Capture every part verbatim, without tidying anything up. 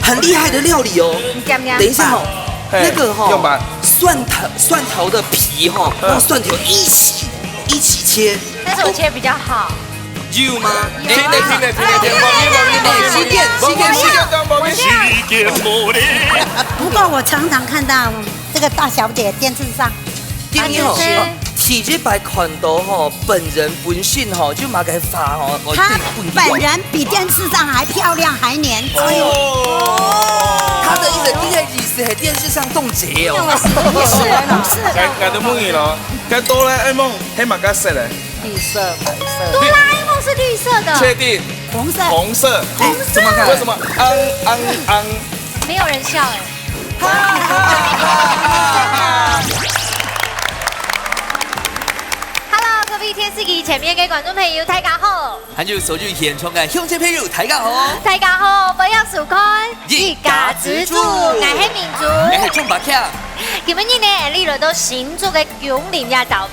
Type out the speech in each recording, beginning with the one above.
很厉害的料理哦。你讲讲。等一下哦，嘿，那个哈，用吧。蒜头蒜头的皮哈，嗯。用蒜头一起一起切。但是我切比较好。有吗？有啊。哎，停停停停停，哎，新店新店新店。不过我常常看到这个大小姐电视上，今天哦，第一擺看到吼，本人本身吼，就馬个花吼，我她對本本人比电视上还漂亮，还年轻。哎呦，他的意思，你的意思，嘿，电视上冻结哦。不是不是，該該都問你咯，該哆啦A夢係麼个色个？綠色、白色。哆啦 A 梦是绿色的，确定？红色。红色。哎，怎么看？为什么？昂昂昂。没有人笑哎。Hello，各位电视机前面的观众朋友，大家好！还有所有现场的乡亲朋友，大家好！大家好，欢迎收看一家之煮我是明珠。哎，中白票。今日呢，你来到新竹个九零一台个，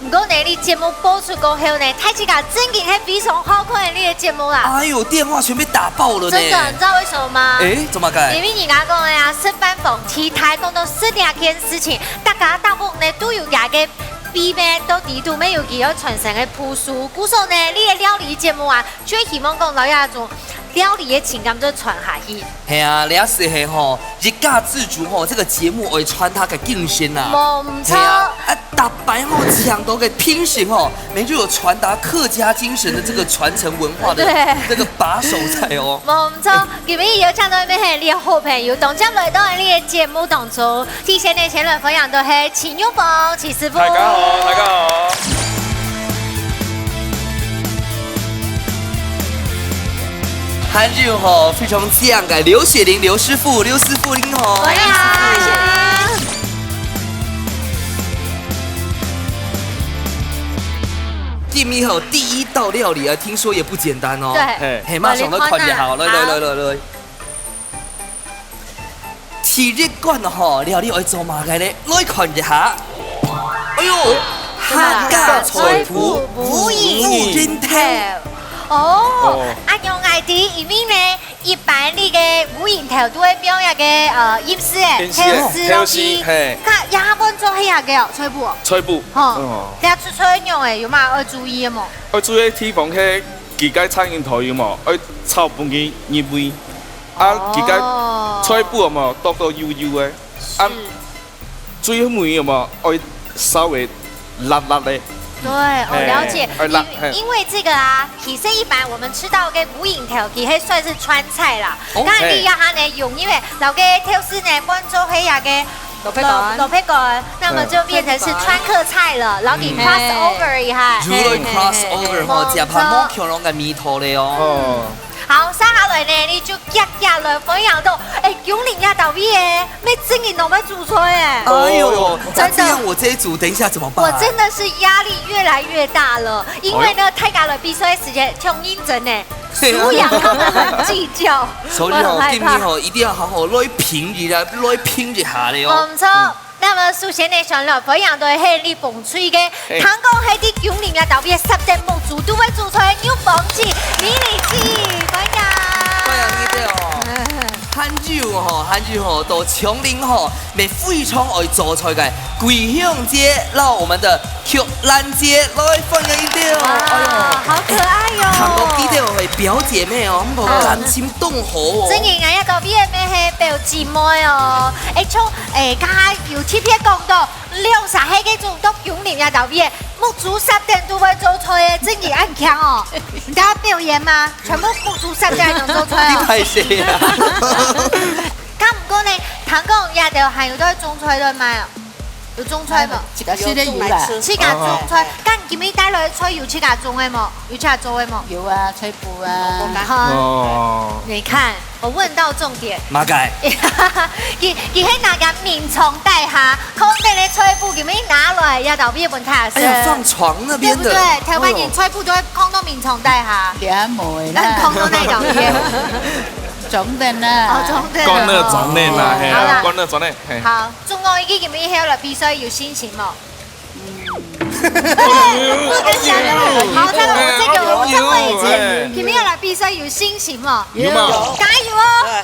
不过呢，你节目播出过后呢，大自家真经系非常好看你个节目啦。哎呦，电话全被打爆了呢。真的，你知道为什么吗？哎，怎么改？因为人家讲的呀，食饭房其他讲到食两件事情，大家大部分呢都有佢个秘密，到底都没有佢要传承的步数。故所呢，你个料理节目啊，就希望讲到一种料理的情感就传下去。系啊，你也是嘿吼，一家之煮吼，这个节目会传他个精神啊。没错。啊，大白吼抢到个平行吼，没就有传达客家精神的这个传承文化的这个把手在哦。没错，今日有请到一位很厉害的好朋友，同齐来到你的节目当中。提前呢，先来分享的是秦玉峰，秦师傅。大家好，大家好。还有吼，非常靚个刘雪玲刘师傅，刘师傅您好。你好。今日吼第一道料理啊，听说也不简单哦。对。嘿，嘿，马上来看一下，来来来来来。第一款吼，料理爱做么个呢？来看一下。哎呦，客家菜脯烏烏蠅頭。哦，啊，用爱的，因为呢，一般你个烏蠅头都会放一个呃，饮食诶，饮食诶头丝落去，嘿。看，也本做黑个哦，菜脯哦。菜脯。吼嗯，你要出菜用诶，有嘛要注意的无？我主要地方係佢个苍蝇頭有無？愛炒分佢入味。啊，佢个哦菜脯有無？剁到幼幼个。啊，最尾有無？愛稍微辣辣个。对，哦，嘿了解。哎辣嘿因因为这个啊，其实一般我们吃到个烏蠅头，其实算是川菜啦。哦当然你要它呢用，因为老个头丝呢，本做黑个蘿蔔干蘿蔔干，那么就变成是川客菜了，然后你嗯 cross over 一下。如果 cross over 吼，食白木恐龙个味道了哦。哦。好，接下来呢，你就夹夹来分享到，哎，九零一台个，咩真个都会煮菜哎。哎呦，那真的这样我这一组等一下怎么办？我真的是压力越来越大了，因为呢，大家来比赛的时间挺认真呢，对啊输赢他们很计较，所以吼，我很害怕。今日吼一定要好好来拼一下，来拼一下的没哦。错。那么首先呢，想要培养的是你风趣个，嘿糖果还得九零一台个十点目珠都会煮出来，有风气，迷你气，欢迎。欢迎你对哦。还有吼，还有吼，到琼林吼，也非常爱做菜个桂香姐，让我们的 玉兰姐来欢迎一下。哇，好可爱哟、看到记得哦，表姐妹哦，我感情动好哦。真个，哎呀，隔壁个妹系表姐妹哦。哎，像哎，刚刚有特别讲到，两三个个种到九零一台个，目珠十点都会做菜个，真个很强哦。你知道表演吗？全部目珠十点能做菜哦。你拍谁呀？咁毋过呢，糖果也就还有在种菜在卖哦。 有种菜无？自家食个有啦。自家种菜，但今日带来个菜有自家种个无？有自家做个无？有啊，菜脯啊。哈，哦。你看，我问到重点。马改。佢佢喺那个眠床底下，空个个菜脯，今日拿来，要到日本太阳哎呀，放床那边的。对不对？台湾人菜脯都会放到眠床底下，也无啦。那放到那个边。种的啦。哦，种的。讲了种的啦，嘿啊，好啦，讲了种的，嘿。好，中国一个今日要来比赛有信心无？好，再来我这个，我再问一次，今日要来比赛有信心无？有吗？加油哦！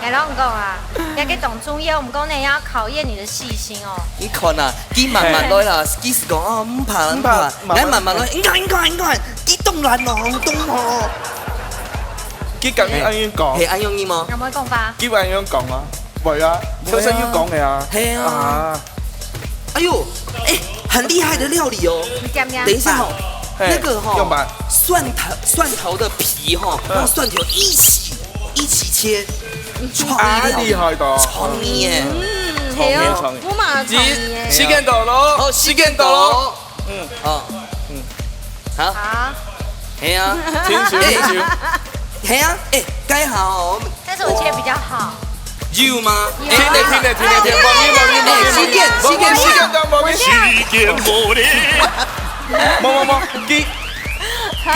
哎，老公啊，這个當重要，毋過呢，要考驗你的細心哦。你看啊，佢慢慢來啦，佢係講哦，毋怕，毋怕，毋怕，慢慢，來慢慢來，你看，你看，你看，佢當然咯，當好。佢敢恁樣講？係恁樣个嗎？有無講法？佢會恁樣講啊？會啊，秋生有講个啊。係啊。啊。哎呦，哎，很厲害的料理哦。你敢不敢？等一下哦，嘿，那個哦，用吧。蒜頭，蒜頭的皮哦，嗯。讓蒜頭一起，一起切，創意料理。啊，厲害的哦。創意耶。嗯，係哦，創意，創意。我嘛創意耶。時間到咯，好，時間到咯。時間到咯。嗯。哦，嗯。好。好。係啊。請坐，請坐。係啊，哎，該好，我們但是我切比較好。有嗎？有。哎，停咧，停咧，停咧，停咧，哎，放音，放音，放音，哎，時間，時間，放音，時間，放音。時間無咧。無，無，無，佢，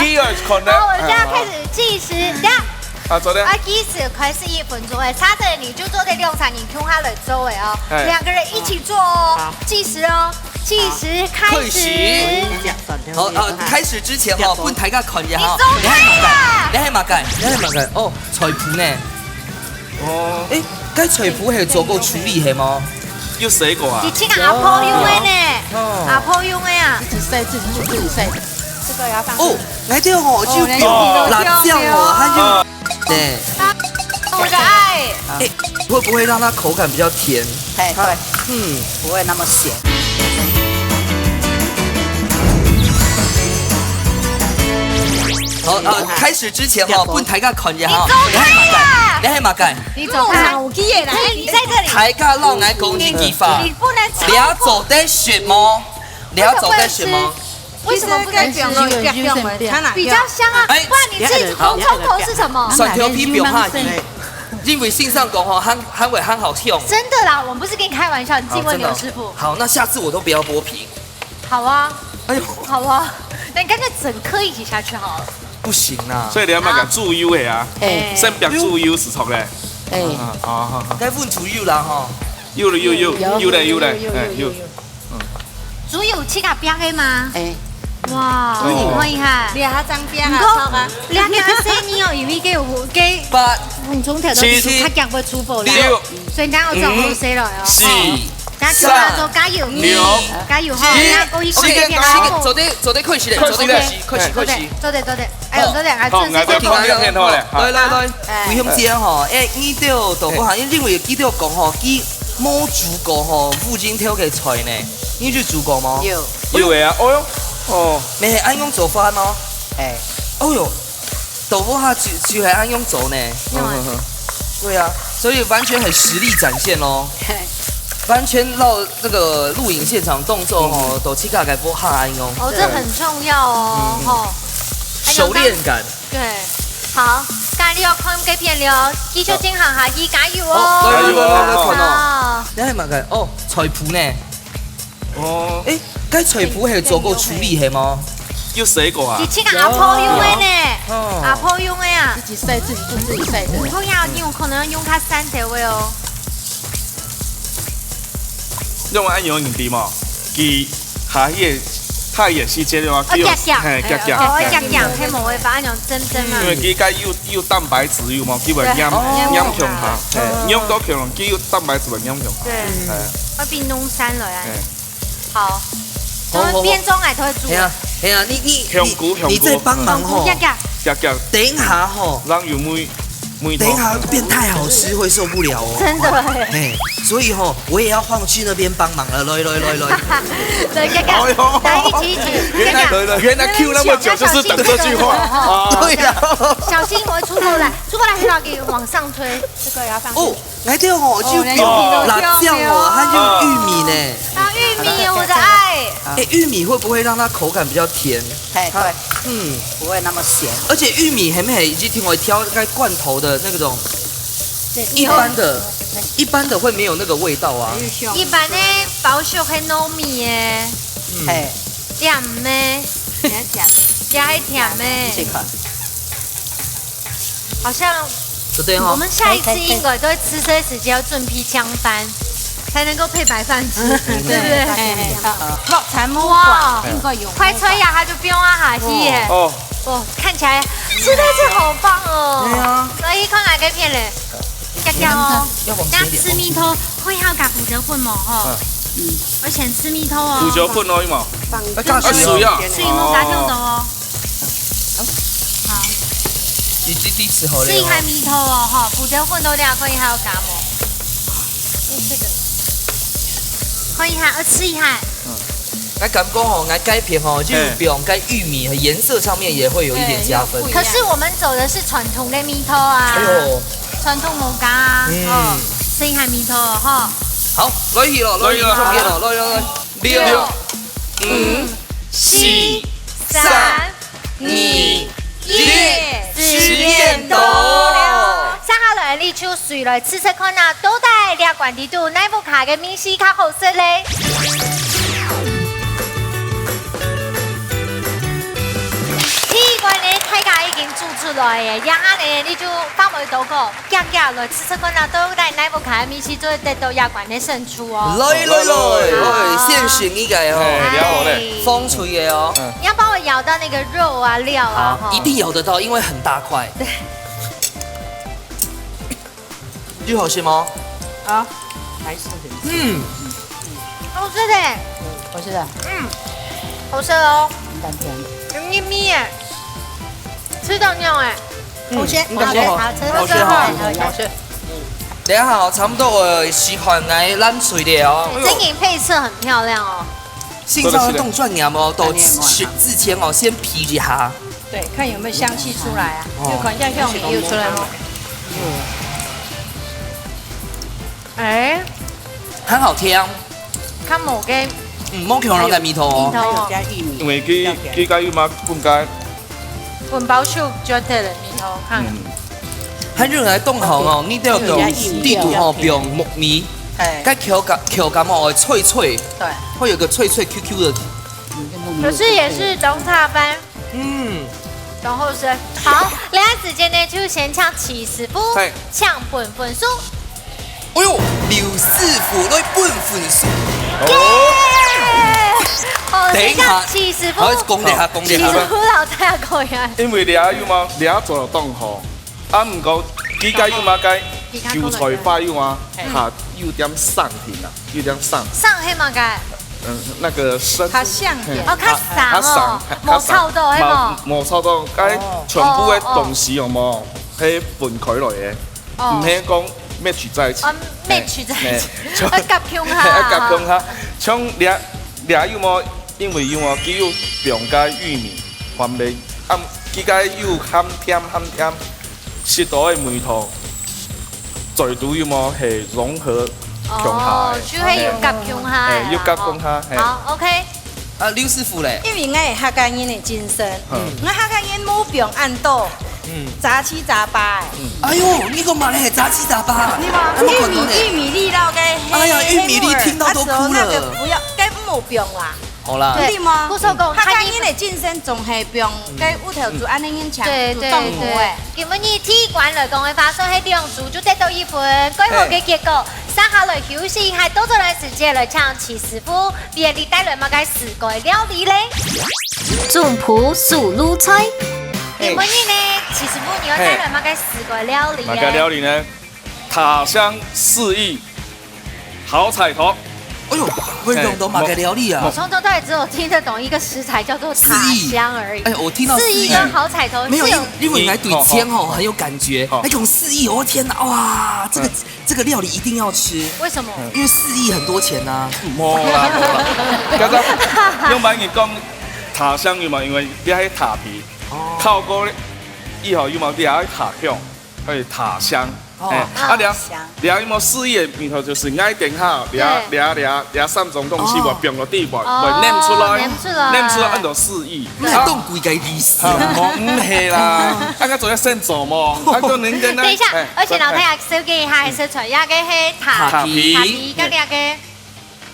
佢要看咧。好，我現在開始計時，等下。啊，做得。啊，計時開始一分鐘，哎，差的你就做得兩儕人共下來做，哎哦，哎。兩個人一起做哦，好。計時哦，計時開始。開始。好，呃，開始之前哈，分大家看一下哈。你做咩啊？你係麼个？你係麼个？你係麼个？哦，菜脯呢？ 哦。哎，該菜脯係做過處理係無？有洗過啊？你這個阿婆用的呢，哦。阿婆用的啊。自己曬，自己去，自己曬。這個要放。哦，來對哦，就有辣椒哦，還有，哦。對。我的愛。哎，會不會讓它口感比較甜？哎，它，對。嗯。不會那麼鹹。好，呃，開始之前哈，分大家看一下哈。你走開啊！你係麼个？你係麼个？ 你走開。我有機會啦，哎，你在這裡。大家摎𠊎講一句話，你，你不能超過。你做得食無？你做得食無？為什麼不能吃？其實該放落去，放落去，比較香啊，哎，不然你自己紅蔥頭是什麼？蒜頭皮放下去，因為先生講吼，還，還會還好香。真的啦，我們不是跟你開玩笑，你自己問劉師傅。哦，真的哦。好，那下次我都不要剝皮。 好啊。哎呦。好啊，那你乾脆整顆一起下去好了。不行啦。所以你愛買个豬油个啊，哎。先煏豬油係著个。哎。啊，啊，啊，啊。該搵豬油啦吼。有了，有，有，有，有了，有了，有，有，哎，有。有，有。嗯。豬油自家煏个嗎？哎。哇，嗯。厲害，厲害。你還正煏啊，毋過，著啊。兩個細人哦，因為該有，該八，紅蔥頭都係較驚會出火了。七，六， 所以你等下愛做好勢了哦。五，四，等下叫他做加油，三，六，加油哈，一，你要故意時間，時間到，時間，做得，做得開始咧，做得開始，開始，開始。做得，做得，哎呦，做得，哎，好，正式做得。來，來，來，來，來。哎。為兄姐吼，哎，你兜都講哈，因為佢兜講吼，佢無煮過吼，烏蠅頭个菜呢，你有煮過無？有。有个啊，哦喲，哦。你係恁樣做法嗎？哎。哦喲。 豆腐花就，就係恁樣做呢。嗯，嗯，嗯。對啊，所以完全很實力展現咯。嘿。完全摎這個錄影現場動作吼，嗯。都自家个屋下恁樣。哦，這很重要哦，嗯，嗯。吼。還有熟練感。對，好，該你愛看該片了，繼續進行下去，加油哦。哦，來，來，來，來，來，看哦。好。你係麼个？哦，菜脯呢？ 哦。誒，該菜脯係做過處理係無？有洗過啊？你這個阿婆用个呢，有啊。哦。阿婆用个啊。自己曬，自己做，自己曬的。你看呀，你有可能用較生个哦。用恁樣你知無？佢下去个，佢个時間个話，哦，佢有，夾夾。嘿，夾夾。哦，夾夾，嘿，無辦法，恁樣蒸蒸啊。因為佢該有，有蛋白質，有無？佢會黏，對。哦。黏共下，嘿，哦。黏到共下，佢有蛋白質會黏共下。對。嘿。會變濃生來啊。嘿。 好，好，好，好。都會變裝哎，都會煮。係啊，係啊，你，你，香菇，你，香菇。你再幫忙吼。香菇，夾夾。夾夾。等一下吼。讓有味，味道。等一下變太好吃，會受不了哦。真的欸。嘿，所以吼，我也要換去那邊幫忙了，來，來，來，來。對，夾夾。哎呦。來，一起，一起，原來，夾夾。原來Q那麼久就是等這句話。啊。對呀。小心，我會出口來，出口來，很好，給往上推。這個也要放。哦。 來，對哦，就有辣椒哦，哦，還有玉米呢。啊，玉米，我的愛。哎，玉米會不會讓它口感比較甜？嘿，它，對。嗯。不會那麼鹹。而且玉米係毋係已經成為調該罐頭的那種，一般的，一般的會沒有那個味道啊。一般的包熟係糯米的，嗯。嘿。甜的，也甜的，也係甜的。你試看。 好像，對哦。我們下一次應該都會吃這些時間要準備醬飯，才能夠配白飯吃，嗯，對不對？哎，哎，哎，落田木瓜，哇，應該有。快吹呀，它就不用啊，哈，哦。耶。哦。哦，看起來實在是好棒哦。對啊。所以看哪個片嘞？夾要哦，要往前一点。要吃米湯，會好加胡椒粉無吼？嗯。而且吃米湯哦。胡椒粉而已嘛。放啊，加水哦。啊，水啊。水無加忒多哦。好。好。你自己吃好了哦。試一下米湯哦，吼，胡椒粉都了，可以還要加無？這個。可以哈，呃，試一下。嗯。 𠊎感覺吼，𠊎該片吼，就比該玉米和顏色上面也會有一點加分。對，又不一樣。可是我們走的是傳統的米湯啊。哎喲。傳統無加啊，嗯。哦，所以還米湯哦，哈。好，來去咯，來去咯，來去咯。上面咯，來，來，來。六、六、五、四、三、二、一，時間到。接下來，你就隨來試試看啊，到底這罐裡肚哪屋下个米食較好食咧？第一罐呢，大家已經做出來了，這下呢，你就放袂多个，遽遽來試試看啊，到底哪屋下个米食做得到這罐个勝 出哦。來，來，來，來，先選一個哦。哎，你好嘞。哎。風吹的哦。嗯。你要幫我舀到那個肉啊、料啊，好，吼。一定舀得到，因為很大塊。對。又好吃嗎？好，還是很嗯。好吃的。好吃的。嗯，好吃哦。很甘甜。有咪咪耶。 吃到尿哎。嗯，好吃，應該是好，好吃，好吃，好吃，好吃。好吃。等一下哦，差不多我時間來冷水了哦。哎喲。這個配色很漂亮哦。新潮人動轉念哦，都吃之前哦，先皮一下。對，看有沒有香氣出來啊，哦。就看一下香氣有出來嗎？哎。很好聽。看某個嗯，無共樣个味道哦。味道哦。還有加玉米，因為佢，佢加玉米，分解 分包手就得了，你好看。嗯。還有來動行哦，你都有地圖哦，不用木米，哎。該口感，口感哦，脆脆，對。會有個脆脆Q Q的。可是也是當差班，嗯。然後是，好，這下時間呢，就先請徐師傅，嘿。請分分數。 哎喲，劉師傅來分分數。哦。耶！哦，等一下，等一下，徐師傅，好，講一下，講一下。徐師傅老大哥呀。因為這有嘛，這做到當好。啊，毋過，佢家有嘛該韭菜花有嘛，嗯。佢有點生性啊，有點生。生係麼个？嗯，那個生。較生點。嘿，哦，較生哦，較生，較生。無臭到，係無？無，無臭到，該全部个東西有無？哦，哦。係分開來个。 哦。毋係講match在一起。哦，match在一起。嘿，嘿。愛合共下。愛合共下。像這，這有無？因為有無？佢有放个玉米、番麥，啊，佢个有鹹甜鹹甜，適度个味道，嘴肚有無？係融合共下个。哦，就係有合共下个啦，嘿，有合共下，吼。嘿。好，OK。 啊，劉師傅咧？因為𠊎係客家人个精神，嗯。𠊎客家人無放恁多，嗯。雜七雜八个。哎喲，你講麼个雜七雜八？你看，啊，我看到呢。玉米，玉米粒摎該，哎呀，黑，玉米粒聽到都哭了。黑木耳，啊，還有那個不要，該無放啦。好啦。對，對嗎？故所講，客家人个精神總係放該屋頭煮，嗯。恁樣人請，對，煮當好个。對，對。今晡日第一關來講个話，所以兩組就得到一分，蓋好个結果。對。接下來休息一下，倒轉來時間來請徐師傅 為𠊎兜帶來麼个四個料理咧？總鋪手路菜。嘿。今晡日呢，徐師傅你愛帶來麼个四個料理咧？麼个料理呢？塔香四溢好彩頭。哎喲，會用到麼个料理啊？嘿，莫，莫。我從頭到尾只有聽得懂一個食材，叫做塔香而已。四溢。哎，我聽到四溢。四溢跟好彩頭是有，沒有，因，因為𠊎對錢吼，哦，哦。很有感覺。哦。那種四溢，我的天哪，哇，這個，嗯。 這個料理一定要吃。為什麼？因為四溢很多錢吶。無啦，無啦。剛剛用白話講，塔香有嘛，因為這係塔皮，哦。靠過以後有嘛，這係塔香，還有塔香。哦。哎，啊，這，塔香。這有無四溢个味道，就是𠊎等下，這，對。這，這，這三種東西，哦。我放落底，會，哦，會黏出來，黏出來。黏出來，恁多四溢。 你係當貴个意思啊？啊，無，毋係啦。啊，該做得先做無？啊，做人家呢？等一下，哎，而且老太太，哎。小姐，還係傳一個係塔，塔皮。塔皮，跟那個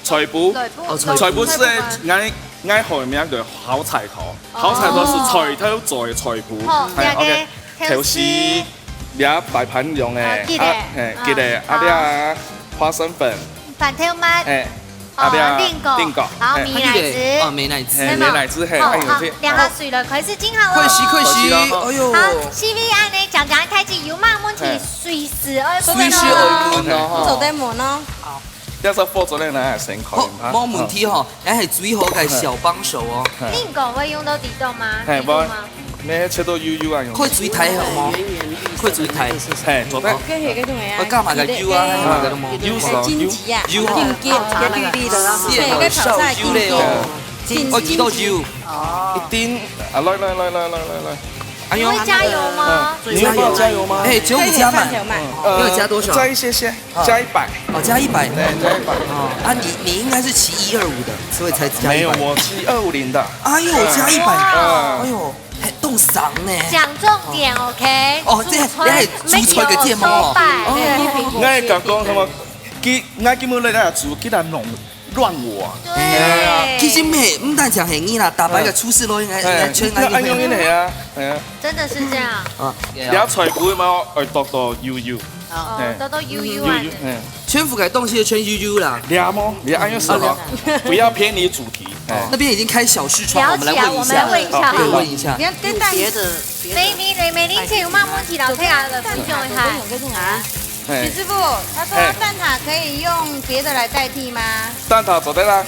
菜脯。菜脯。哦，菜脯。菜脯係𠊎，𠊎好名个好彩頭。哦。好彩頭係菜頭做个菜脯。好，哎，那個，OK。頭絲，頭絲。這擺盤用个，啊，記得。啊，哎，記得。啊，好。這花生粉。番豆末。哎。啊，對啊，蘋果，蘋果，好，嘿。美乃滋。哦，美乃滋。嘿，係無？美乃滋，嘿，好，哎，有趣。好，兩下水了，開始蒸好了。開始，開始，開始了，哈。哎喲。好，C V按呢，講講開始有麼問題，嘿。隨時愛問哦。隨時愛問哦，哈。做得問哦。好。要是負責任呢，先考驗他。好，無問題哈，咱係最好个小幫手哦。嘿。蘋果會用到地動嗎？嘿，地動嗎？ 你切到幼幼啊，用。開水忒好無？開水忒。嘿，做得。好。該係該種个啊，我加麼个油啊，還有麼个都無。油是哦，油。金桔啊，油哦。金桔，綠綠的啊。係，該泡菜燒油咧哦。金桔。哦，幾多油？哦。一丁，啊，來來來來來來來。哎喲。你會加油嗎？嗯，你會幫我加油嗎？哎，九五加滿。嗯，呃，要加多少？加一些些。 加一百。哦，加一百。對，加一百。哦，啊，你，你應該是騎一二五的，所以才加一百。沒有，我騎二五零的。哎喲，加一百。哇。哎喲，還凍傷呢。講重點，OK？哦，這，煮菜，哎，煮菜个節目哦。沒有失敗。哦。對。𠊎會講什麼？佢，𠊎根本在那煮，佢那弄亂我。對。哎呀，其實毋係，毋單淨係你啦，逐擺个廚師都應該，哎，應該全，那恁樣个係啊，哎呀。真的是這樣。啊，你要菜脯嘛，愛剁到幼幼。 哦，嘿。都，都油油啊。油油，嘿。全覆蓋東西全油油啦。了麼？你按呢說好，哦，了。不要偏離主題。哦，哎。那邊已經開小視窗，我們來問一下。了解，我們來問一下好了。好，可以問一下。你要跟蛋，別的，別的。美，美，美，美玲姐有麼問題，老師啊，分享一下。啊？嘿。徐師傅，他說，嘿。蛋撻可以用別的來代替嗎？蛋撻做得啦。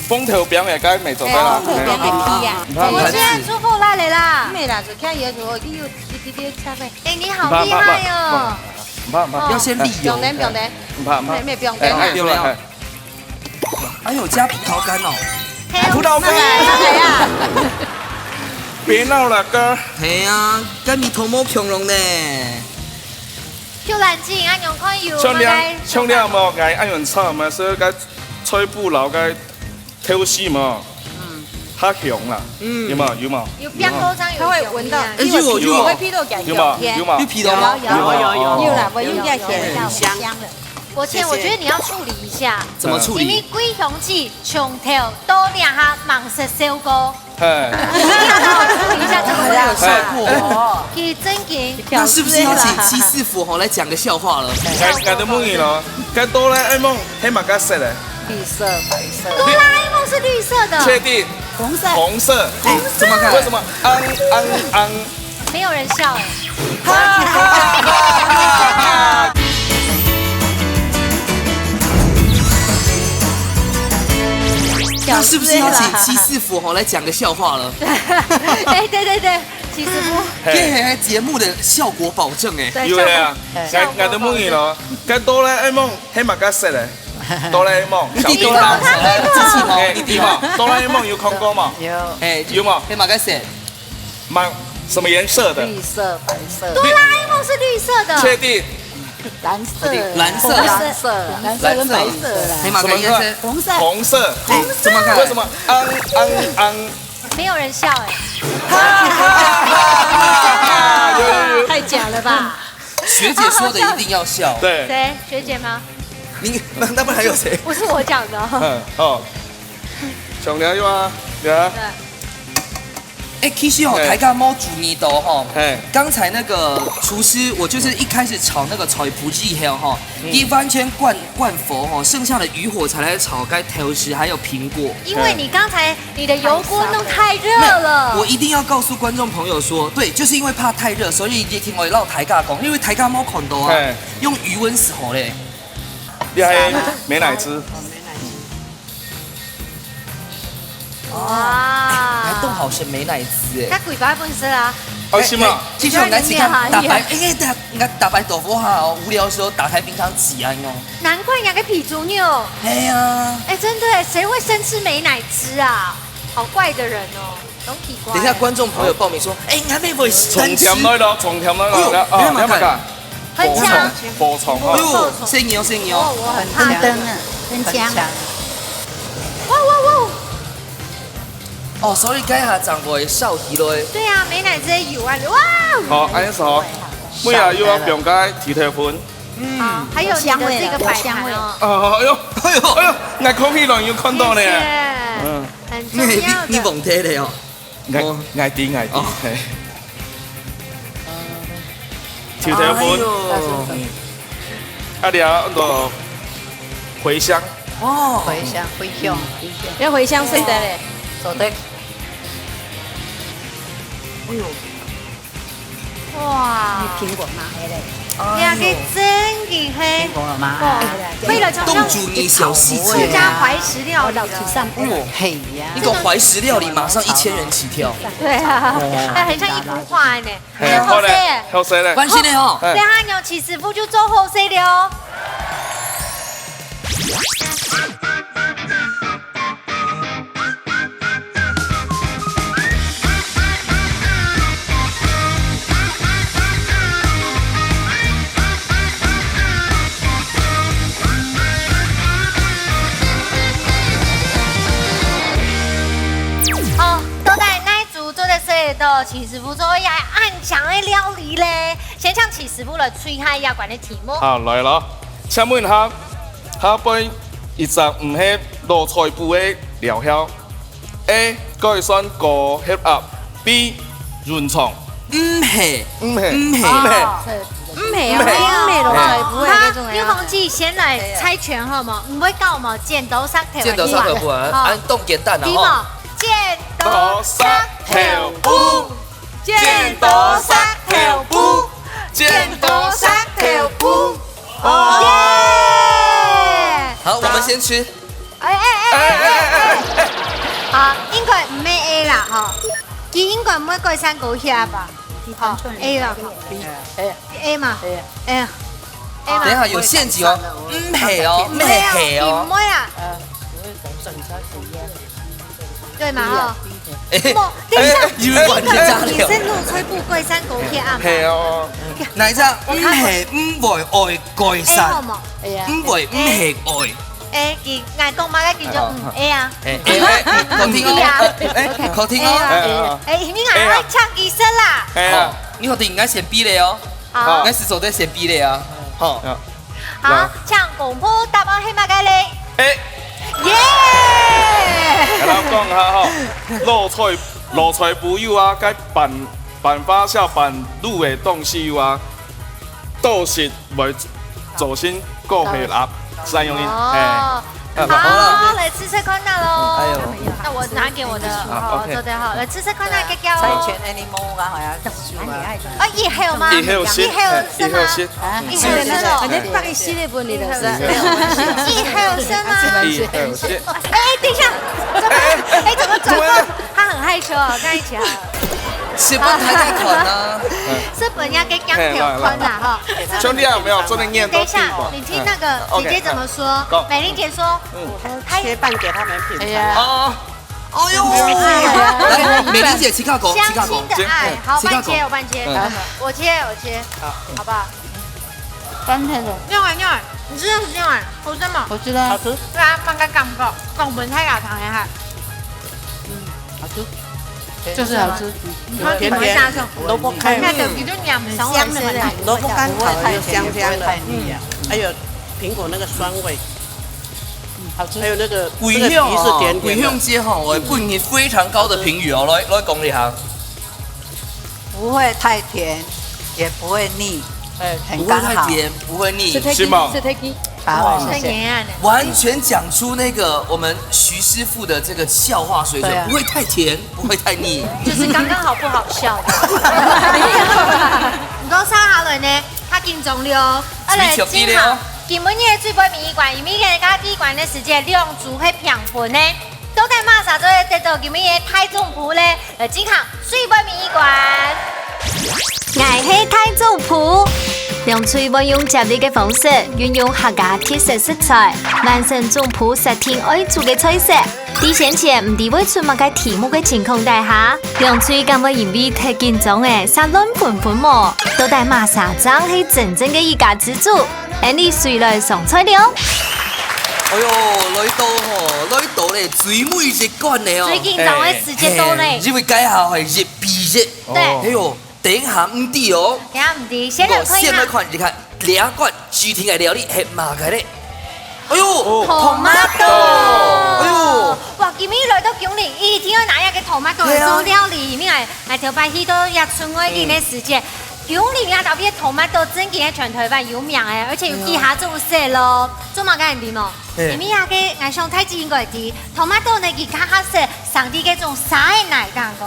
風頭表演該沒做得啦。哎，風頭表演可以啊。嘿。我現在出貨來了啦。沒啦，就看有，有，有一點點差別。哎，你好厲害哦。毋怕，毋怕。哦。要先瀝油。不用等，不用等。毋怕，毋怕。沒，沒，不用等。哎，哎，不用了。哎。哎喲，加葡萄乾哦。嘿，葡萄乾。我們來了呀。別鬧了，哥。係啊，該味道無共樣呢。 就冷靜，恁樣看有，像你，我們來像你有無？𠊎恁樣炒嘛，所以該菜脯摎該豆豉嘛，嗯。較香啦。嗯。有無？有無？有變多張，有香味啊。它會聞到，哎，有哦，有哦。有味道感，有無？有無？有皮的嗎？有，有，有，有。有啦，我用一下鹹的，有，有，有。香了。國倩，謝謝。我覺得你要處理一下。怎麼處理？因為歸香子從頭到尾哈，忙死小哥。 嘿。你要幫我處理一下這個味道。哎，哎。去正經。那是不是要請七師傅吼來講個笑話了？哎，哎，𠊎都問你咯，該哆啦A夢係麼个色的？綠色、白色。哆啦A夢是綠色的。確定？紅色。紅色。哎，怎麼看？為什麼？昂，昂，昂。沒有人笑哎。 那是不是要請七師傅吼來講個笑話了？哎，對，對，對，七師傅。嘿。這還節目的效果保證哎。對，有的啊，效果，哎。𠊎，𠊎都問你咯，該哆啦A夢係麼个色的？哆啦A夢，你知道嗎？小叮噹。哎，你知嗎？哆啦A夢有看過嗎？有。哎，有嗎？係麼个色？ 蠻，什麼顏色的？綠色、白色。哆啦A夢是綠色的。確定？藍色。藍色啊。紅色。藍色跟白色啦。黑馬跟顏色。什麼色？紅色。紅色。哎，怎麼看？為什麼？昂，昂，昂。沒有人笑哎。有，有，有。太假了吧？學姐說的一定要笑。對。誰？學姐嗎？你，那，那不然還有誰？不是我講的哦。嗯，哦。想聊有啊，聊啊。對。 哎，其實哦，嘿。大家無注意到吼，嘿。剛才那個廚師，我就是一開始炒那個菜脯之後吼，嗯。佢完全關，關火吼，剩下的餘火才來炒該豆豉還有蘋果。因為你剛才你的油鍋弄太熱了。沒有，我一定要告訴觀眾朋友說，對，就是因為怕太熱，所以一定會讓大家講，因為大家無看到啊，嘿。用餘溫是好嘞。你還美乃滋。哇。哎，都好食美乃滋哎。該鬼白本色啊。哦，是嗎？哎，哎，其實我們自家打牌，哎，哎，打，應該打牌多不好，無聊的時候打開冰箱擠啊，喲。難怪你那個皮豬肉。哎呀。哎，真的，誰會生吃美乃滋啊？好怪的人哦。 都奇怪。等一下觀眾朋友報名說，哎，你還沒有重添來咯，重添來咯，哎呦，哦，你還蠻敢。你要幹嘛？很強。補充，補充，哎呦，哦。細義哦，細義哦。哦，我很怕。很登啊，很強。很強。哇，哇，哇。哦，所以該下掌握燒起來。對啊，美乃滋有啊，哇。好，恁樣子哦，尾仔又要放該豬頭粉。嗯，好，還有你的這個擺盤哦。有香味，有香味。哦，哎呦，哎呦，哎呦，𠊎空氣囊有看到呢。謝謝。嗯。 很重要的。你，你，你忘記了哦。𠊎，哦。𠊎知，𠊎知，哦。嘿。豬頭粉。哎喲。嗯。啊，了，那個茴香。哦，茴香，茴香，要茴香是的嘞。做得。哎呦，哇，蘋果嘛，係嘞。哎呦，這個真的係，蘋果嘛，哦，哎呀，為了這種凍煮你小細節。客家懷石料理了。哎呦，嘿呀，一個懷石料理馬上一千元起跳。對啊，哦，哎，很像一幅畫呢。 嘿，好勢，好勢咧。關心的哦。哎。等下楊奇師傅就做好勢了哦。好，到底哪 組做得食得到徐師傅做這恁強个料理咧？先請徐師傅來吹下這關个題目。好，來咯。請問下，下背一隻毋係老菜脯个療效？A，改善高血壓。B，潤腸。毋係，毋係，毋係。哦，毋係啊，毋係啊。毋係老菜脯个該種啊。好，劉宏基先來猜拳好無？毋會搞無？剪刀石頭布啊。剪刀石頭布啊，好。恁當簡單啊，題目，吼。剪刀石頭布。 剪刀石頭布，剪刀石頭布。哦。耶！好，我們先吃。哎，哎，哎，哎，哎，哎。好，應該毋係A啦，吼。佢應該毋會改善高血壓吧？好，A啦，好。A嘛。哎。A嘛。等一下，有陷阱哦。毋係哦，毋係哦。毋會啊。 對嘛吼？哎，無，等一下，哎，有人管你這樣聊。你是露出不改善狗血啊嘛？係哦。哪一隻？毋係，毋會愛改善。哎，好無？哎呀。毋會，毋係愛。哎，佢，𠊎講嘛，該佢就，嗯，哎呀。哎，哎，哎，好聽哦。哎呀。哎，好聽哦。哎呀。哎，哎，哎，你還愛唱幾聲啦？哎呀。好，你好聽，𠊎先比例哦。 好。𠊎係做得先比例啊。好。好，請公布答案係麼个咧？A。耶！𠊎講下吼，老菜，老菜脯有啊，該粄，粄花銷粄滷个東西有啊，都係會造成高血壓，係恁樣个。哦。哎。 好，好了。來試試看那咯。哎呦。那我拿給我的，啊，好，OK。做得好，來試試看那個叫。猜拳animal啊，好像是吧？啊，一號嗎？一號先，一號是嗎？一號先。啊，一號是哦。啊，你放一系列分你的是吧？一號是嗎？一號先。哎，等一下，怎麼？哎，怎麼轉過？他很害羞哦，跟他一起好了。 係分大家看啊。係分人家个鏡頭看啦，吼。兄弟啊，有沒有？做得念都聽無。等一下，你聽那個姐姐怎麼說？嗯，OK，嗯，講。美玲姐說，嗯。她切半給他們品嚐。哎呀。哦。哎呦。來，美玲姐，自家講，自家講。相親的愛，好，自家講。換切，換切。嗯。我切，我切，好。好不好？ 翻天了。你好，你好，你知道是你好，好吃嗎？好吃的啊。好吃。對啊，放个感覺，講分大家聽一下。嗯，好吃。就是好吃。嗯，你看甜甜，怎麼下手？蘿蔔乾。那个你就娘们香的很。蘿蔔乾炒的又香香的，嗯，還有蘋果那個酸味，嗯，好吃。還有那個，這個皮是甜甜的。桂香哦，桂香姐吼，我給你非常高的評語哦，來，來講一下。 不會太甜，也不會膩，哎，很剛好。不會太甜，不會膩。是嗎？是嗎？啊，哇，謝謝。太黏啊。完全講出那個我們徐師傅的這個笑話水準，對啊。不會太甜，不會太膩。就是剛剛好不好笑的。你講啥下來呢？他緊張了哦。啊，來，水球機了哦。今晡日最尾一關，因為今晡日第一關个時間，兩組係平分个。 到底麼儕做得得到今晡日个大獎品咧？來進行最尾一關。𠊎係大獎品。兩隊會用接力个方式，運用客家特色食材，完成獎品設定愛煮个菜色。在先前毋知會出麼个題目个情況底下，兩隊敢會因為忒緊張而煞亂紛紛無？到底麼儕正係真正个一家之主？ 恁樣，水來上菜了。哎喲，來到吼，來到咧，最尾一關了哦。最緊張个時間到咧。哎，因為這下係一比一。對。哎喲，等下毋知哦。等下毋知，先來看一下。先來看一下，這關指定个料理係麼个咧？哎喲，哦。Tomato。哎喲。哇，今晡日來到芎林，一定要拿一個tomato來做料理，對啊。因為，哎，頭擺去到這春愛林个時間，嗯。九零啊，特別tomato正經係全台灣有名个，而且有幾下種色咯。做麼个你知無？嘿。因為啊，个，𠊎想大姊應該知，tomato呢，佢較合適生在該種沙个泥當中，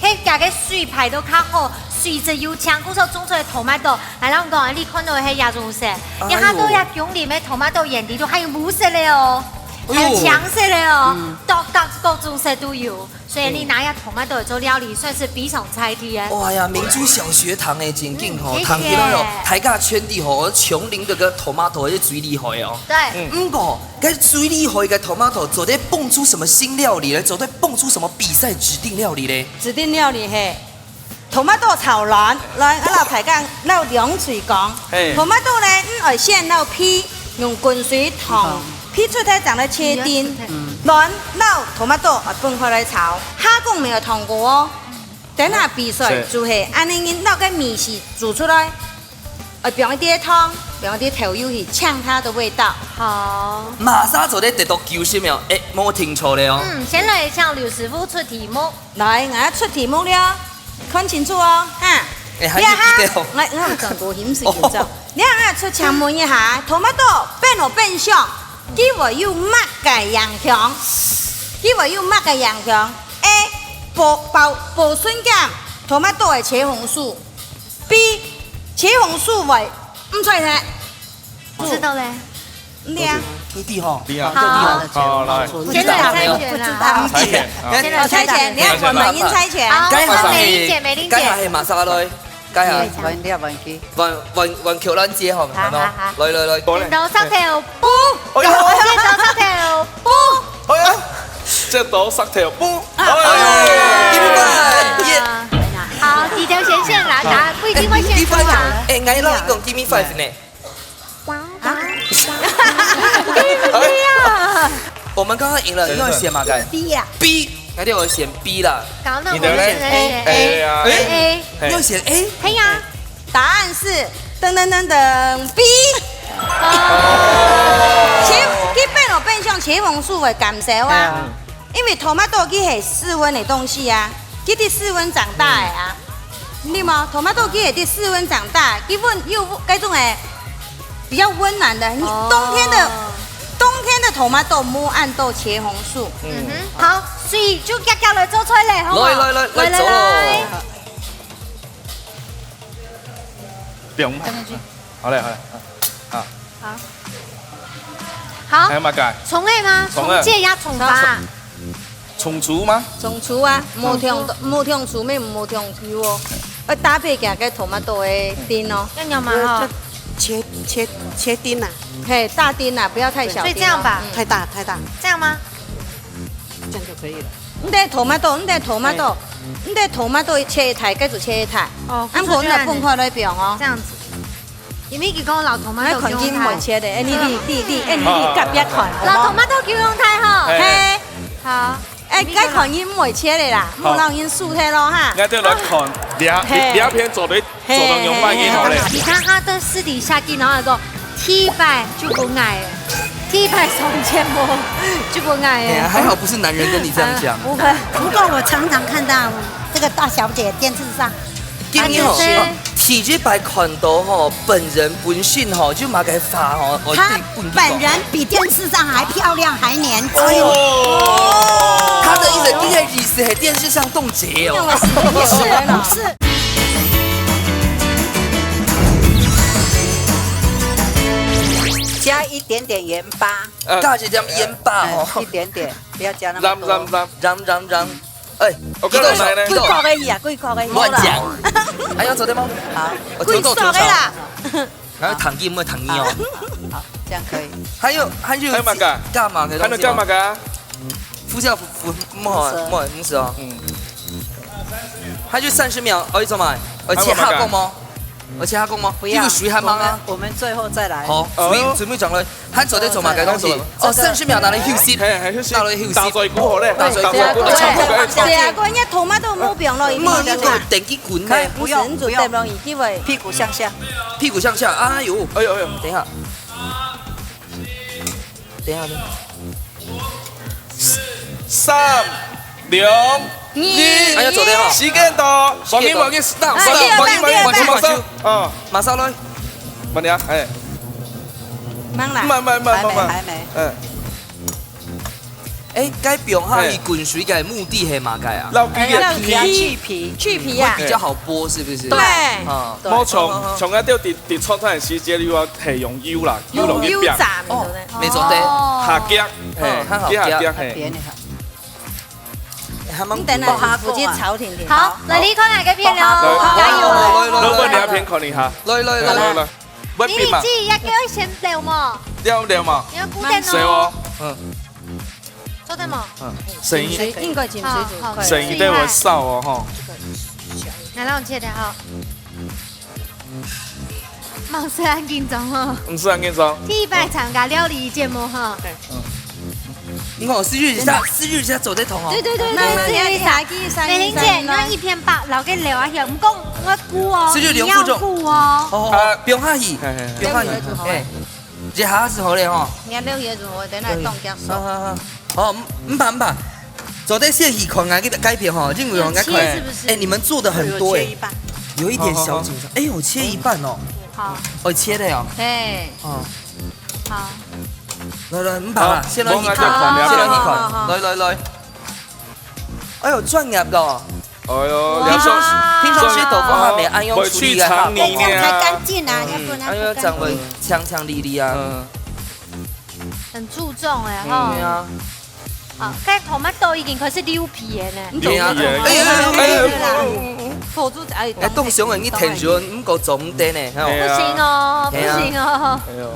該佢个水排到較好，水質又淨，故所種出來tomato，來，𠊎講，你看到个係這種色，哎喲。一下到這九零个tomato園裡肚還有烏色个哦，哎喲。還有青色个哦，嗯。各，各，各種色都有。 所以你拿這tomato做料理，算是比上菜的耶。哇呀，明珠小學堂欸，真經吼，嗯，謝謝。談起來哦，大家全地吼，九零个tomato係最厲害哦。對。嗯。毋過，該最厲害个tomato做得蹦出什麼新料理呢？做得蹦出什麼比賽指定料理呢？指定料理嘿，tomato炒卵，來，𠊎摎大家摎兩嘴講。嘿。Tomato呢，嗯，愛先摎皮用滾水燙。 皮出忒正來切丁，嗯。卵摎tomato愛分開來炒，下講無有燙過哦。等下比賽就係恁樣，人摎个味緒煮出來，愛放一滴糖，放一滴豆油去嗆它的味道。好。麼儕做得得到九十秒，欸，無聽錯了哦。嗯，先來請劉師傅出題目。 來，𠊎出題目了，看清楚哦，哈。欸，還有一个哦。這下，𠊎，𠊎有轉過去，毋使緊張。哦。這下出請問一下，tomato變老變相，佢會有麼个影響？佢會有麼个影響？A，保，保，保存減tomato个茄紅素。B，茄紅素會毋出來。 知道嘞。對啊。你知吼？你知吼？好。好，來。先來猜拳啊。猜拳，好。先來猜拳，你看我們已經猜拳。好，該下係，我們梅姐，梅玲姐。該下係麼儕來？該下。換，你換去。換，換，換Q蘭姐吼，好，好，好。來，來，來。剪刀石頭布。哎喲。剪刀石頭布。哎呀，剪刀石頭布。哎喲，give me five，耶。好，第一條線先來，答案不一定會選出啊。欸，𠊎老實講，give me five呢。 啊？我們剛剛贏了，你要選麼个？B啊。B，那就我選B啦。搞到我們現在選A。A啊。欸，A。你要選A？係啊。答案是噔噔噔噔B。哦。茄，佢變老變相茄紅素會減少啊。係啊。 因為tomato佢係室溫个東西啊，佢在室溫長大个啊。嗯。你知無？Tomato佢係在室溫長大，佢溫，又該種个比較溫暖的。你冬天的，哦。冬天的tomato無恁多茄紅素。嗯哼，好，所以就遽遽來做出來，好無？來，來，來，來，來，做咯。來。 不用。好嘞，好嘞，好。好。好。還有麼个？蔥仔嗎？蔥仔。蔥節也蔥花。蔥，蔥醋嗎？蔥醋啊，無蔥，無蔥醋，無，無蔥油哦。愛搭配佢个tomato个丁哦。要咬嗎？哈。切，切，切丁啊。嘿，大丁啊，不要太小丁哦。所以這樣吧。嗯。太大，太大。這樣嗎？這樣就可以了。你个tomato，你个tomato，嘿。你个tomato切一塊，該就切一塊。哦，啊，毋過你愛分開來放哦。這樣子。 因為佢講老tomato，愛看佢毋會切个，欸，你，你，你，你，欸，你，你隔壁看，好無？老tomato佢用忒吼。嘿。嘿。好。欸，該看佢毋會切个啦，好。莫讓佢輸忒咯哈。𠊎就來看，這，嘿。這片做得，嘿，做得用慢一點好嘞。嘿，嘿，嘿。你看他在私底下跟老闆講，第一擺就分𠊎了，第一擺上節目就分𠊎了。哎呀，還好不是男人跟你這樣講。啊，不會。不過我常常看到這個大小姐電視上 今日吼，啊，就是，哦，第一擺看到吼，本人本身吼，就麼个話吼，哦，她對，本人本人比電視上還漂亮，還年輕。哎喲，她的意思，你的意思係電視上凍結哦。讓我死一死了，是。加一點點鹽巴。呃。加一點鹽巴哦。哎，一點點，不要加那麼多。Ram, ram, ram. Ram, ram, ram. 哎，OK，幾多少？來，來。幾多少？幾個而已啊，幾個而已。亂講。還要做的嗎？好。我偷偷偷笑。幾個的啦。還有糖衣，有沒有糖衣哦？好，好，這樣可以。還有，還有，還有麼个？加麼个東西嗎？還有加麼个啊？呼叫，呼，呼，不好，不好，不好意思哦。嗯。還有三十秒，哦，你做麼个？而且還有麼个？還有講嗎？ 而且佢講麼？不要，這個水還猛啊。我們，我們最後再來。好，哦。水，水沒上來，還做得做麼个東西？哦，三十秒拿來休息，嘿，嘿，休息。拿來休息。打嘴鼓好咧，打嘴鼓。打嘴鼓，打嘴鼓。對啊，關鍵tomato都沒有放落去，沒有，你給我等佢滾咧。可以，不用，不用。不是，你就等落去，因為屁股向下。屁股向下，哎喲。哎喲，哎喲。等一下。等一下，等一下。三、兩、二。哎呀，做得吼。時間到，時間到。黃金，黃金，stop，哎，stop，你有辦法，你有辦法。黃金，黃金，黃金。哦，馬上來。慢點啊，哎。慢啦。慢，慢，慢，還沒，慢，慢。還沒。嗯。哎，該放下去滾水个目的係麼个啊？老弟啊。哎，要去皮，去皮，去皮啊。會比較好剝，是不是？對。啊。對。無從，好，好，好。從該就直，直出產時節，你話係用油啦，油落去煸。用油炸，哦，對不對？沒錯，對。哦。下腳，嘿，哦，還好，佢下腳，嘿。煸一下。 還蠻你等下，苦啊。我去炒甜甜。好，來，你看哪個片哦？好，加油哦。來，來，來，來，來，你要片看一下。來，來，來，來，來。你，你自己要給我先聊嘛。聊，聊嘛。你要顧等哦。誰哦？嗯。做得嗎？嗯。聲音，水，應該進水煮好，好，快。聲音對我燒哦，吼。來，讓我切掉哈。 毋使恁緊張哦。毋使恁緊張。第一擺參加料理節目哈。你看，思雨一下，思雨一下做得通哦。對，對，對，對，那，那，思雨一下。那，那，美玲姐，那，那，你愛一片肉，留个料啊，毋過我顧哦，思雨兩分鐘。你要顧哦。哦，哦，哦，啊，不用客氣，嘿，嘿，嘿。不用客氣，嘿。這下是好了吼。你看料理的時候，等下凍結手。好，好，好。 哦，毋，毋怕，毋怕。做得先去看𠊎个該片吼，因為𠊎看，要切是不是？哎，你們做得很多哎。有切一半。有一點小緊張。好，好，好。哎呦，切一半哦。好。哦，切的哦。嘿。哦。好。來，來，毋怕啦，好，先來去看，我來看了。先來去看。好，好，好。來，來，來。哎呦，專業个哦。 哎喲，哇。平常時，平常時豆腐還無恁樣處理个哈，會去腸泥呢。才乾淨啊，嗯，要不然不乾淨。哎喲，這樣會強強力力啊。嗯。很注重哎，嗯。吼。對啊。好，該tomato已經開始溜皮了呢。溜皮了。哎呀，哎呀，哎呀。火煮，哎，哎，當香啊，你聽說，毋過做毋得呢，吼。哎呀。不行哦，不行哦。哎呀。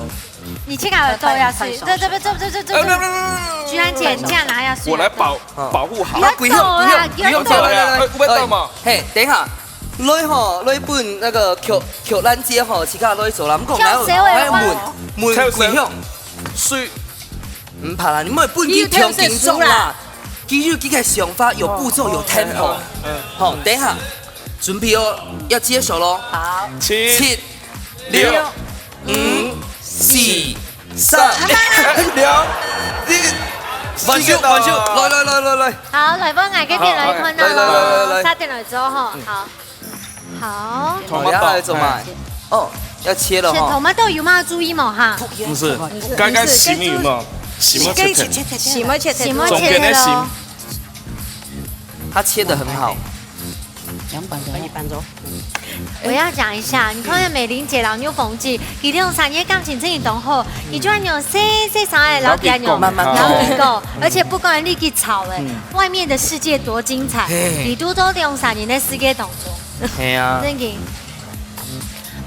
你切開耳朵呀，水，這，這，這，這，這，這，哎，不，不，不，不，不。居然剪，這樣拿下水。我來保，啊，保護好。不要抖啦，不要抖啦，不要抖啦。不要抖啦。哎，不要抖嘛。嘿，等一下，來吼，來分那個Q，Q蘭姐吼，自家來做啦。毋過𠊎，跳水我也會。𠊎問，問桂香。水。毋怕啦，你莫分佢跳緊張啦。佢有佢个想法，有步驟，有tempo。哦，嗯，嗯。好，等一下，準備哦，要接手咯。好。七。七。 六、五、四、三。哎，兩，你，還手，還手，來，來，來，來，來。好，來，分𠊎个片來看啊。好，來，來，來，來，來。三點來做吼，嗯。好。好。哦，要來做嘛？哎。哦，要切了哈。切tomato有沒有注意無哈？毋係，該，該心有無？心要切忒。心要切忒。心要切忒咯。中間个心。他切得很好。 兩半鐘。可以半鐘。我要講一下，你看美玲姐摎妞鳳姐，佢兩儕个感情真係當好，佢就恁樣細細聲仔摎佢恁樣慢慢講，慢慢講，而且不管你去吵欸，嗯。外面的世界多精彩，嘿。你都在兩儕人个世界當中。係啊。真的。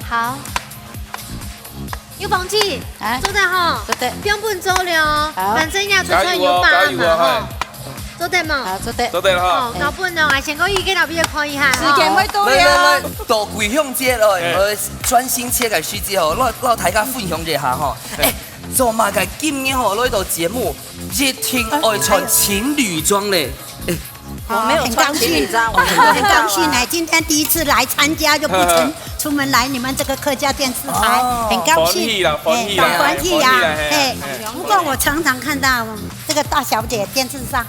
好。 有忘記，啊？做得吼，做得。不用分做了哦，好。反正也出出有把握嘛，加油哦，加油哦，吼。嘿。做得嘛？好，做得。做得了哈。好，那不能啊，先講一個老畢業可以哈，時間會到了。來，來，來，到桂香姐了，嘿。呃，專心切个時節吼，摎，摎大家分享一下吼。嘿。哎，做麼个今日吼，來到節目，一定愛穿情侶裝咧。哎， 我沒有穿情侶裝，我很高興。很高興來，今天第一次來參加，就不曾出門來你們這個客家電視台，哦。很高興。歡喜啦，歡喜啦，哎，歡喜啊，歡喜啦，嘿，哎，嘿。不過我常常看到這個大小姐電視上。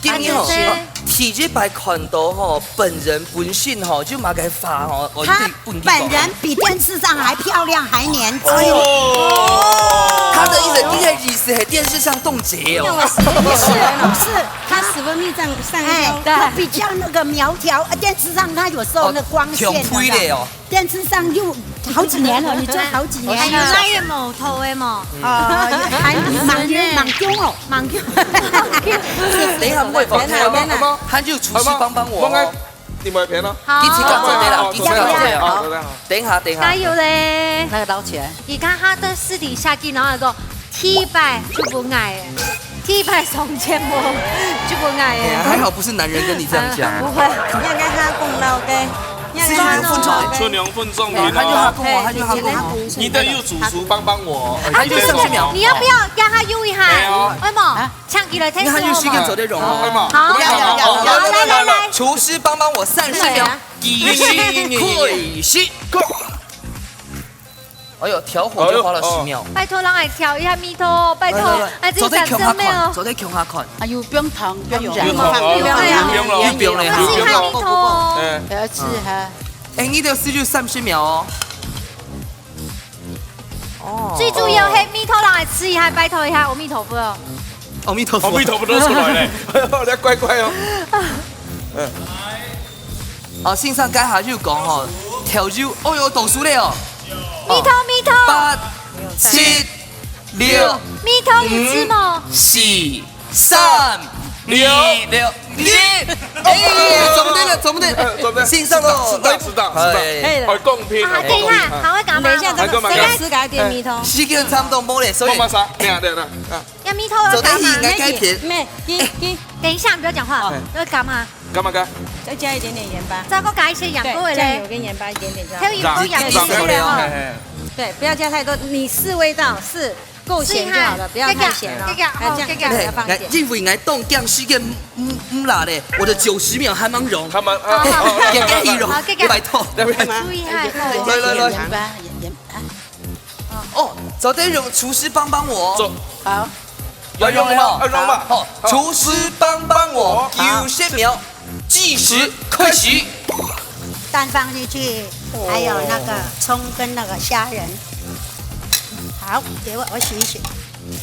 今日吼，啊，對，對。第一擺看到吼，本人本身吼，就麼个話吼，我一定 分佢講。他本人比電視上還漂亮，還年輕。哎喲，他的意思，你的意思係電視上凍結哦。不是，不是，他十分蜜這樣上腰。哎，他比較那個苗條，呃，電視上他有時候那光線，哦，挺推的哦。有沒有？電視上又好幾年了，你做好幾年了。哎，有那個毛頭的嘛。哦，還蠻久，蠻久哦，蠻久。等一下，莫放開，好嗎？好嗎？他就廚師幫幫我哦。好嗎？ 你們片咯。好。一起搞做得了，哦，一起搞做得了。好，好，好。等一下，等一下。加油咧！那個撈起來。你看他在私底下跟然後講，第一擺就分𠊎欸，第一擺上節目就分𠊎欸。哎呀，還好不是男人跟你這樣講。不會。你愛跟他講了，OK？你愛跟他講。十秒分鐘。哎，他就他跟我，他就他跟我。你等有主廚幫幫我。啊，就是，你要不要讓他用一下？哎喲。為什麼？啊？ 唱起來聽聽好嗎？你還有時間做得用哦。好，好，好，好，好，來，來，來，來。廚師幫幫我三十秒，計時開始。哎呦，調火就花了十秒。哎呦，哦。拜託，讓𠊎調一下味道，拜託，來，來，來，哎，這有三十秒。做得共下看，做得共下看。哎呦，不用糖，不用糖。哎呦，不用糖，不用糖，不用糖。不用糖，不用糖。不用糖。不用糖。不用糖。不用糖。不用糖。不用糖。不用糖。哎。不要吃哈。哎，你的時間三十秒哦。哦。最主要係味道，讓𠊎試一下，拜託一下，阿彌陀佛哦。阿彌陀佛。阿彌陀佛都出來了，你乖乖哦。嗯。 哦，先生該下就講吼，調油，哦喲，倒數了哦。味道，味道。八、七、六、味道有吃無？五、四、三、二、兩、一。哎，總對了，總對了，總對了。先生哦，適當，適當，適當。哎。可以了。哎，公平，啊，等一下，公平。還會幹嘛？等一下，這個，還幹嘛？這個是該點味道。時間差不多無了，所以。媽媽啥？等一下，等一下，啊。 要蜜桃要幹嘛？做得應該該片。妹，你，你，等一下，你不要講話，哦。要幹嘛？幹嘛幹？再加一點點鹽巴。再給我加一些鹽，對，各位嘞。醬油跟鹽巴一點點就好。還有一口鹽，鹽，鹽，鹽，鹽，鹽，鹽，鹽。嘿，嘿。對，不要加太多，你試味道，試夠鹹就好了，試一下，不要太鹹哦。這個，這個，哎，這樣，哦，這個。這樣比較方便。哎，因為𠊎當驚時間毋，毋罅咧，我的九十秒還吂用。還吂，啊，好，好，好，好，好，好。也可以用，好，這個。拜託。注意哈，好。來，來，來。鹽巴，鹽，鹽，啊。 哦，做得用廚師幫幫我。做。好。要用嗎？要用嗎？好，廚師幫幫我，好。九十秒，計時開始。蛋放進去，還有那個蔥跟那個蝦仁。好，給我，我洗一洗。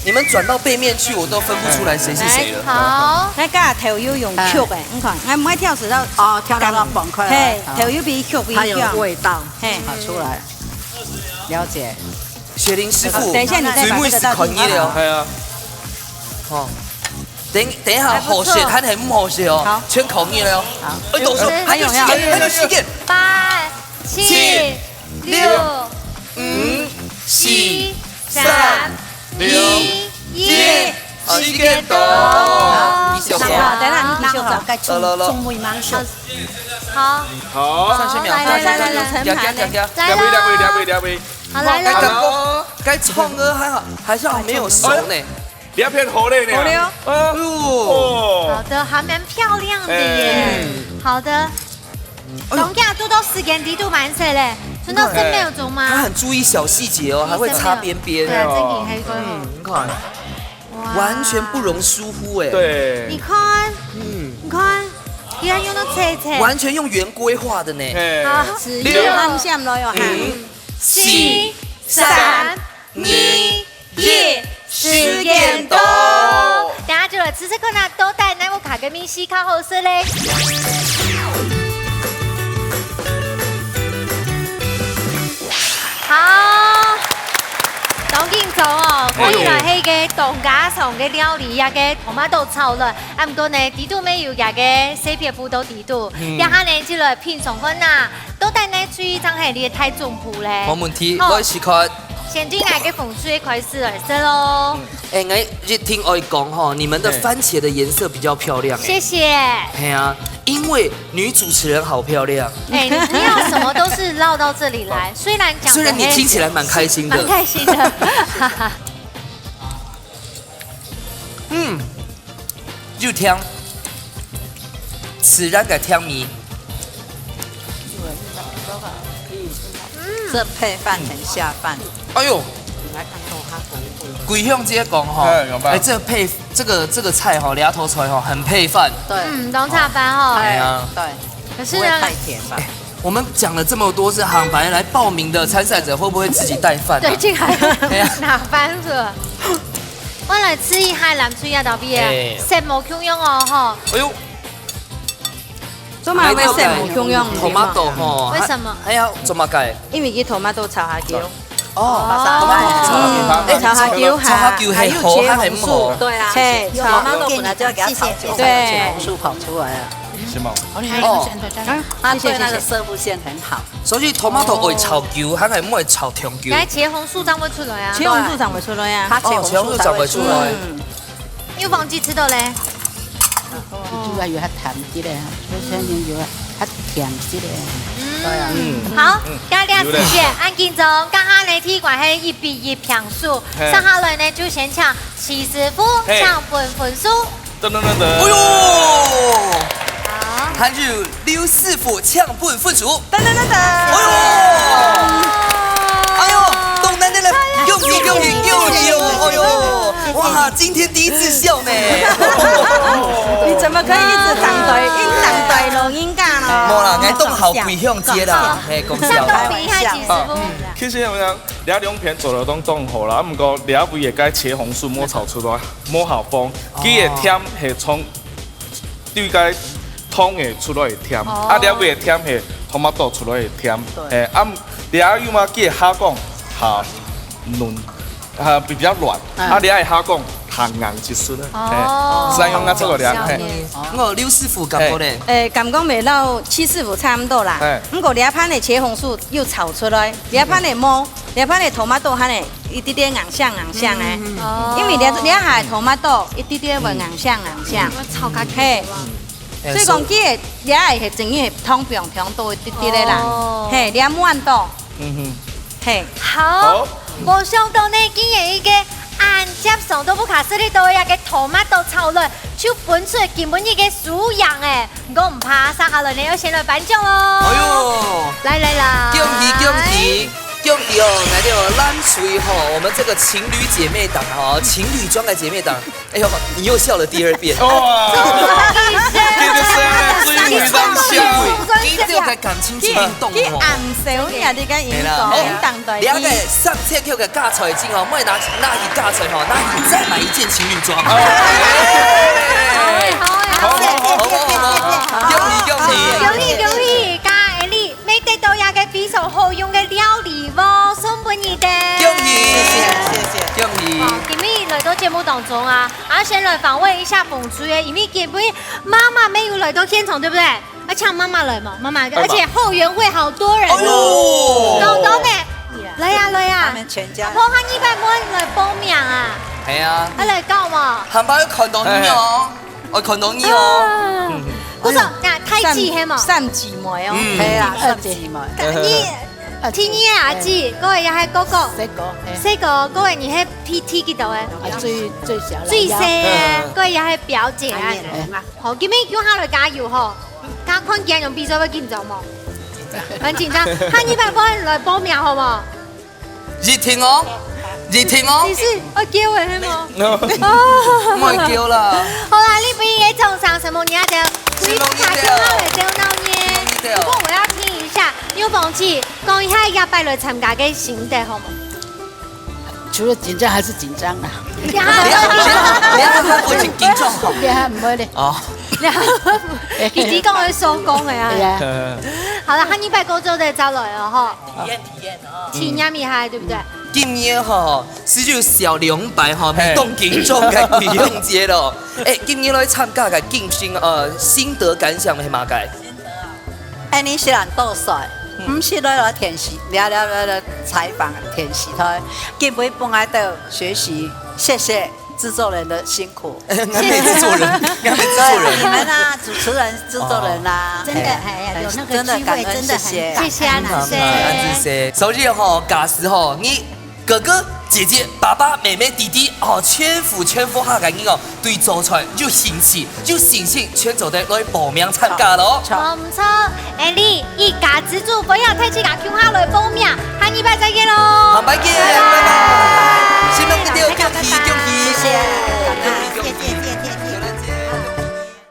你們轉到背面去，我都分不出來誰是誰了。來，好。該个豆油用曲个，你看，𠊎毋愛跳死到，哦，跳到放開來。嘿，哦。豆油比曲比香。它有味道，嘿。跑出來。 了解。雪玲師傅，好，等一下你再把這個倒進去。水妹係看你了哦。係啊。哦。等，等一下，還不錯。好食還係毋好食哦，好。全靠你了哦。好。哎，倒數，還有時間，還有時間。八、七、七、六、六、五、四、三、二、一。 時間到。好，繼續做。好，等下，你繼續做。來，來，來。中，中位慢熟。好。好。三十秒，來，來，來，來，來。加，加，加，加。來了。兩位，兩位，兩位，兩位。好，來了。哎，感覺該蔥呢，還好，還是還沒有熟呢。哎，你要變好了呢。好了。哎呦。哦。好的，還蠻漂亮的耶。哎。好的。 哎呦。當下做到時間裡肚蠻細嘞，存到十秒鐘嗎？他很注意小細節哦，還會擦邊邊。對啊，這個還有一個。嗯，你看，哇。完全不容疏忽哎。對。你看，嗯。你看，你看用到切切。完全用圓規畫的呢。嘿。好。是，六，有方向了喲，哈。五、四、三、二、 一，時間到。等下就來試試看啊，到底哪屋下个麵食較好食咧？好，當緊張哦，哎喲。看起來係个當家常个料理，這个tomato炒卵，啊，毋過呢，裡肚乜有這个細撇步到裡肚，嗯。這下呢，就來品嚐看啊。 到底哪最正係你个大總舖咧？無問題，好。我試看。先對𠊎个紅隊開始來食咯。哎，𠊎一定愛講吼，你們的番茄的顏色比較漂亮哎。謝謝。哎呀，因為女主持人好漂亮。哎，你不要什麼都是繞到這裡來，雖然講得雖然你聽起來蠻開心的。蠻開心的。嗯，又甜，自然个甜味。 這配飯很下飯。哎喲，桂香姐講吼，哎，有吧？哎，這配，這個，這個菜吼，兩頭菜吼，很配飯。對。嗯，當下飯吼。哎呀。對。可是呢，不會太甜吧？哎，我們講了這麼多，是行，本來來報名的參賽者會不會自己帶飯啊？對，進來。哎呀。拿飯是吧？我來試一下藍隊啊，豆皮啊，哎。色無共樣哦，吼。哎喲。 做麼个會色無共樣？Tomato吼，為什麼？還，還要做麼个？因為佢tomato炒下去咯。哦，哦。Tomato炒下去。嗯，炒下去哈，炒下去係好還係毋好？還有茄紅素，對啊，係，tomato本來就要給它炒久，謝謝。才有茄紅素跑出來啊。是嗎？哦，啊，對那個攝護腺很好。所以tomato愛炒久，還係毋愛炒忒久？該茄紅素正會出來啊。茄紅素正會出來啊。哦，茄紅素正會出來。嗯。 又忘記食到咧。哦，就愛有較淡一息咧，有些人有較甜一息咧。嗯，好，嗯。該這時間，恁緊張，這下呢，踢館係一比一平手，嘿。接下來呢，就先請徐師傅，嘿。請分分數。噔噔噔噔。哎喲！好。還有劉師傅請分分數。噔噔噔噔。哎喲！哎喲，都恭喜恭喜恭喜哦！哎呦，哇，今天第一次笑呢。你怎么可以一直等待，一直等待老人家呢？无啦，俺当好归向姐啦，嘿，讲笑。上到厉害，几师傅。其实我想，你两片做得当当好啦，不过你不也该茄红素莫炒出来，莫好风，佢个甜系从对个汤个出来个甜，啊，你个甜系tomato出来个甜，嘿，啊，你有嘛，佢个下讲，好，嫩，啊，比较软，啊，你个下讲，弹牙一丝呢，嘿，所以讲啊，这个两，嘿，我刘师傅感觉呢，诶，感觉味道七师傅差不多啦，嘿，不过你个番个茄红素又炒出来，你个番个毛，你个番个tomato番个一点点硬香硬香诶，哦，因为你个你个下tomato一点点会硬香硬香，我炒较嘿，所以讲，佢个你个係真个係汤放放多一点点个啦，哦，嘿，你个满多，嗯哼，嘿，好，无想到呢，竟然一个恁接受都不可思议到一个tomato炒卵，就分出今晡日个输赢诶。不过毋怕，接下来呢要先来颁奖哦。哎呦，来来来，恭喜恭喜恭喜哦！来，这个蓝水吼，我们这个情侣姐妹档哦，情侣装的姐妹档。哎呦，你又笑了第二遍。哇，这个是最后一张笑。你这个感情是运动哦。佢暗笑，你看你个眼光，眼光对。两个三千块个加彩金哦，莫拿拿去加彩吼，拿去再买一件情侣装。好诶，好诶，好诶，好好好好好，恭喜恭喜！恭喜恭喜！加诶，你买得到一个非常好用个料理哦，送分你的。恭喜，谢谢谢谢，恭喜！好，今日来到节目当中啊，啊，先来访问一下凤珠耶，因为今晡日妈妈没有来到现场，对不对？ 要请妈妈来嘛，妈妈，而且后援会好多人哦，哎呦，搞到呢，来呀来呀，他们全家，婆婆你拜托来报名啊，哎呀，要来搞嘛，还怕要看到你哦，我看到你哦，不是，那太极黑嘛，三姊妹哦，嗯，可以啦，二姐，你，二姐，你阿姊，各位也还哥哥，这个，这个，各位你还 P T 几多诶？啊，最最小啦，最细个，个也系表姐啊。好，今日叫下来加油吼，加看今日比赛会紧张无？很紧张，下二百个人来报名好无？一定哦，一定哦。你是要叫我是吗？哦，莫叫啦。好啦，你不应该中上什么？你要讲，你卡电话来叫闹耶。不过我要听一下，有忘记讲一下下摆来参加个心得好吗？ 除了紧张还是紧张啊。你看，你看，你看，不仅紧张吼。你看，不会的。哦。你看，弟弟讲会收工的啊。对呀。好了，下二百个做得招来哦，吼。体验体验哦。体验厉害，对不对？今年吼，是就小两百吼，嘿，当紧张个不用接了。哎，今年来参加个金星，呃，心得感想是嘛个？ 哎，你虽然多岁，毋是来来电视，来来来来采访电视台，根本本来都学习，谢谢制作人的辛苦。俺没制作人，俺没制作人。你们啊，主持人、制作人啊，真的，哎呀，有那个机会，真的很感恩，谢谢。谢谢啊，谢谢。所以吼，假使吼，你 哥哥、姐姐、爸爸、妹妹、弟弟，哦，全部全部下个人哦，对做菜有兴趣、有信心，全做得来报名参加咯。哦，毋错，哎，你一家之主，不要太去甲共下来报名，下二擺再見。